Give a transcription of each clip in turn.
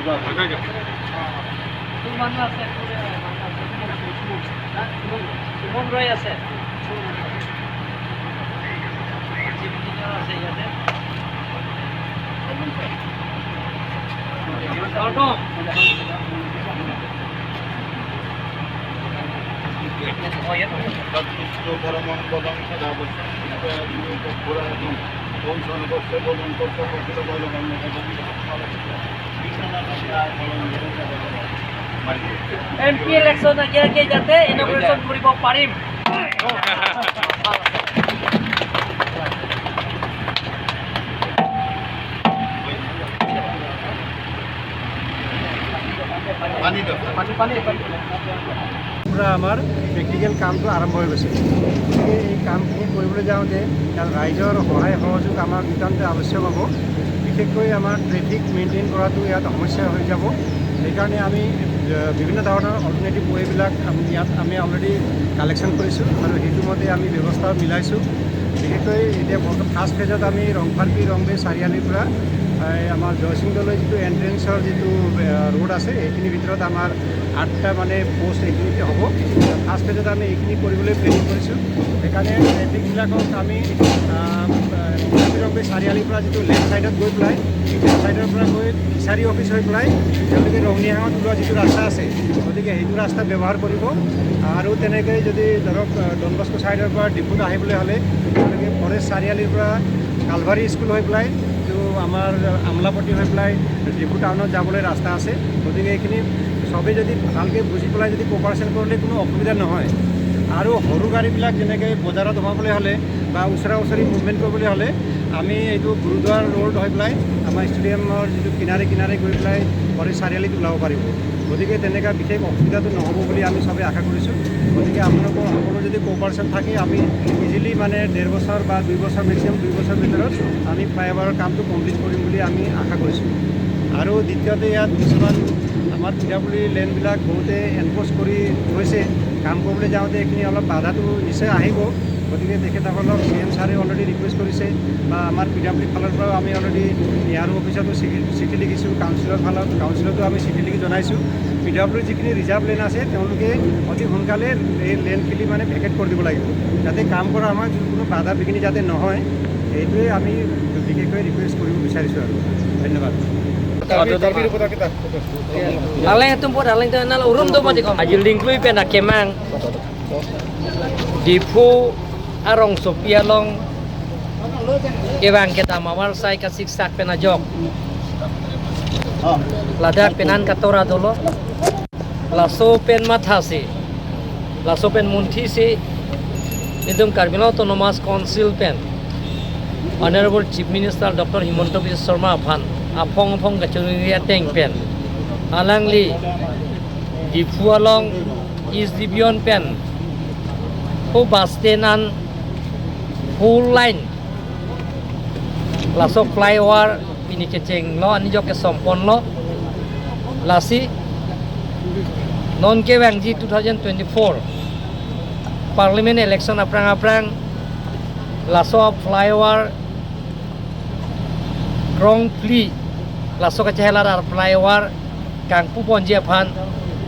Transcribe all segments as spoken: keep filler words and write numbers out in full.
কোন মানুহ আছে? কোন মানুহ আছে? সুমন, সুমন ৰয় আছে। জিপ ইঞ্জিনিয়াৰ আছে ইয়াতে। এম পি ইলেকশ্যন আগে আগে যাতে ইনগ্ৰেশ্যন কৰিব পাৰিম। পৰা আমাৰ প্ৰেক্টিকেল কামটো আৰম্ভ হৈ গৈছে। গতিকে এই কামখিনি কৰিবলৈ যাওঁতে ইয়াত ৰাইজৰ সহায় সহযোগ আমাৰ নিতান্ত আৱশ্যক হ'ব। বিশেষকৈ আমাৰ ট্ৰেফিক মেইনটেইন কৰাটো ইয়াত সমস্যা হৈ যাব। সেইকাৰণে আমি, আহ, বিভিন্ন ধৰণৰ অল্টাৰনেটিভ ৱে'বিলাক আমি ইয়াত আমি অলৰেডি কালেকশ্যন কৰিছোঁ আৰু সেইটো মতে আমি ব্যৱস্থা মিলাইছোঁ। বিশেষকৈ এতিয়া বৰ্তমান ফাৰ্ষ্ট ফেজত আমি ৰংফাৰপি ৰংবে চাৰিআলিৰ পৰা, আহ, আমাৰ জয়সিংহলৈ যিটো এণ্ট্ৰেন্সৰ যিটো, আহ, ৰোড আছে, সেইখিনিৰ ভিতৰত আমাৰ আঠটা মানে পষ্ট এইখিনিতে হ'ব। ফাৰ্ষ্ট ফেজত আমি এইখিনি কৰিবলৈ প্লেনিং কৰিছোঁ। সেইকাৰণে ট্ৰেফিকবিলাকক আমি, আহ, আহ, ৰংফাৰপি ৰংবে চাৰিআলিৰ পৰা যিটো লেফ্ট ছাইডত গৈ পেলাই, লেফ্ট ছাইডৰ পৰা গৈ ফিচাৰী অফিচ হৈ পেলাই তেওঁলোকে ৰঙিয়াহাঙত ওলোৱা যিটো ৰাস্তা আছে, গতিকে সেইটো ৰাস্তা ব্যৱহাৰ কৰিব। আৰু তেনেকৈ যদি ধৰক, আহ, ডন বস্কো ছাইডৰ পৰা ডিফুত আহিবলৈ হ'লে তেওঁলোকে ফৰেষ্ট চাৰিআলিৰ পৰা কালভাৰী স্কুল হৈ পেলাই, যিটো আমাৰ আমলাপট্টি হৈ পেলাই ডিফু টাউনত যাবলৈ ৰাস্তা আছে। গতিকে এইখিনি সবে যদি ভালকৈ বুজি পেলাই যদি কোপাৰেশ্যন কৰিলে কোনো অসুবিধা নহয়। আৰু সৰু গাড়ীবিলাক যেনেকৈ বজাৰত সোমাবলৈ হ'লে বা ওচৰা ওচৰি মুভমেণ্ট কৰিবলৈ হ'লে আমি এইটো গুৰুদ্বাৰ ৰোড হৈ পেলাই আমাৰ ষ্টেডিয়ামৰ যিটো কিনাৰে কিনাৰে গৈ পেলাই ফৰেষ্ট চাৰিআলিত ওলাব পাৰিব। গতিকে তেনেকুৱা বিশেষ অসুবিধাটো নহ'ব বুলি আমি সবে আশা কৰিছোঁ। গতিকে আপোনালোকৰ সকলো যদি কোপাৰেশ্যন থাকে আমি ইজিলি মানে ডেৰ বছৰ বা দুই বছৰ, মেক্সিমাম দুই বছৰ ভিতৰত আমি ফ্লাইঅভাৰৰ কামটো কমপ্লিট কৰিম বুলি আমি আশা কৰিছোঁ। আৰু দ্বিতীয়তে ইয়াত কিছুমান আমাৰ পি ডাব্লিউ ডি লেণ্ডবিলাক বহুতে এনক্ৰ'চ কৰি থৈছে, কাম কৰিবলৈ যাওঁতে এইখিনি অলপ বাধাটো নিশ্চয় আহিব। গতিকে তেখেতসকলক চি এম ছাৰে অলৰেডি ৰিকুৱেষ্ট কৰিছে বা আমাৰ পি ডাব্লিউ ডিৰ ফালৰ পৰাও আমি অলৰেডি এ আৰ অ' অফিচতো চিঠি, চিঠি লিখিছোঁ, কাউন্সিলৰ ফালত, কাউন্সিলতো আমি চিঠি লিখি জনাইছোঁ। পি ডাব্লিউ ডিৰ যিখিনি ৰিজাৰ্ভ লেণ্ড আছে তেওঁলোকে অতি সোনকালে এই লেণ্ডখিনি মানে ভেকেট কৰি দিব লাগিব, যাতে কাম কৰা সময়ত কোনো বাধা বিঘিনি যাতে নহয়, এইটোৱে আমি বিশেষকৈ ৰিকুৱেষ্ট কৰিব বিচাৰিছোঁ আৰু। ধন্যবাদ। Aleng atum put aleng tenal urum do mati kom. Ajil dingklui pen akemang. Diphu arongsopi along kevang kedam avarsai kasiksak pen ajok. Ladak penan katora dolo. Laso pen mathasi, laso pen munthisi, itum Karbi Anglong Autonomous Council pen Honorable Chief Minister Doctor Himanta Biswa Sarma aphan aphong aphong kachiningri ateng pen, alangli Diphu along East Division pen ho bus stand an whole line laso flyover pini kechenglo, ani jok kesomponlo. Lasi non kevangji two thousand twenty-four Parliament election aphrang aphrang laso flyover krongphli, laso kachehelar flyover kangpuponji aphan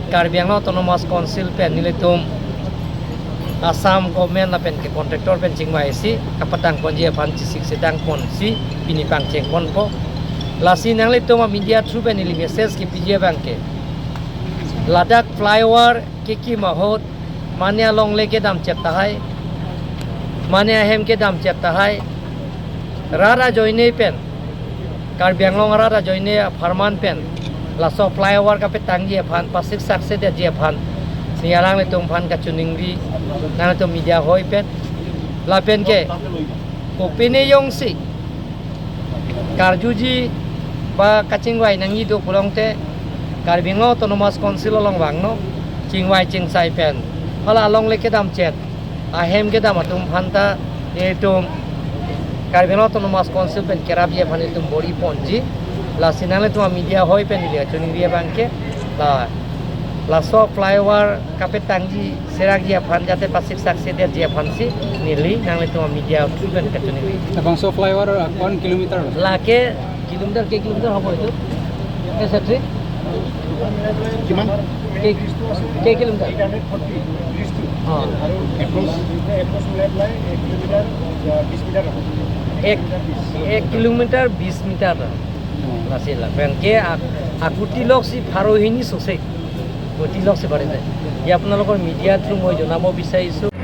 Karbi Anglong Autonomous Council pen nelitum Assam government lapen ke contractor pen chingvaisi kapatangponji aphan chesik sedangponsi pini pangchengponpo. Lasi nanglitum a media through pen neli message kepiji abang ke, ladak flyover kekim ahut mane alongle kedamchet tahai, mane ahem kedamchet tahai, rat ajoine pen, Karbi Anglong arat ajoine apharman pen laso flyover kapetangji aphan, pasiksak sedetji aphan si alanglitum aphan kachiningri, nanglitum media hoi pen. Lapen ke kopine jongsi karjuji ba kachingvai nangji do pulote, Karbi Anglong Autonomous Council along vangnon, chingvai chingsai pen, hala alongle kedamchet, ahem kedam atum aphanta itum Karbi Anglong Autonomous Council pen kerapji aphan itum bor-iponji. Lasi nanglitum a media hoi pen neli kachiningri abang ke, la laso flyover kapetangji serakji aphan jate pasiksak sedetji aphansi neli nanglitum a media through pen kachiningri. Labangso flyover, uh, কোন kilometre? Lake kilometer, ke kilometer hobo itu? Ke Secretary? কিমান? কেই কেই কিলোমিটাৰ? অ। Approach approach মিলাই পেলাই এক কিলোমিটাৰ, বিছ মিটাৰ হ'ব। এক এক কিলোমিটাৰ বিছ মিটাৰ নাছিল। Penke ak- akuti loksi pharo hini sose, kuti loksi pharo hini. Iya আপোনালোকৰ মিডিয়া থ্ৰু মই জনাব বিচাৰিছোঁ।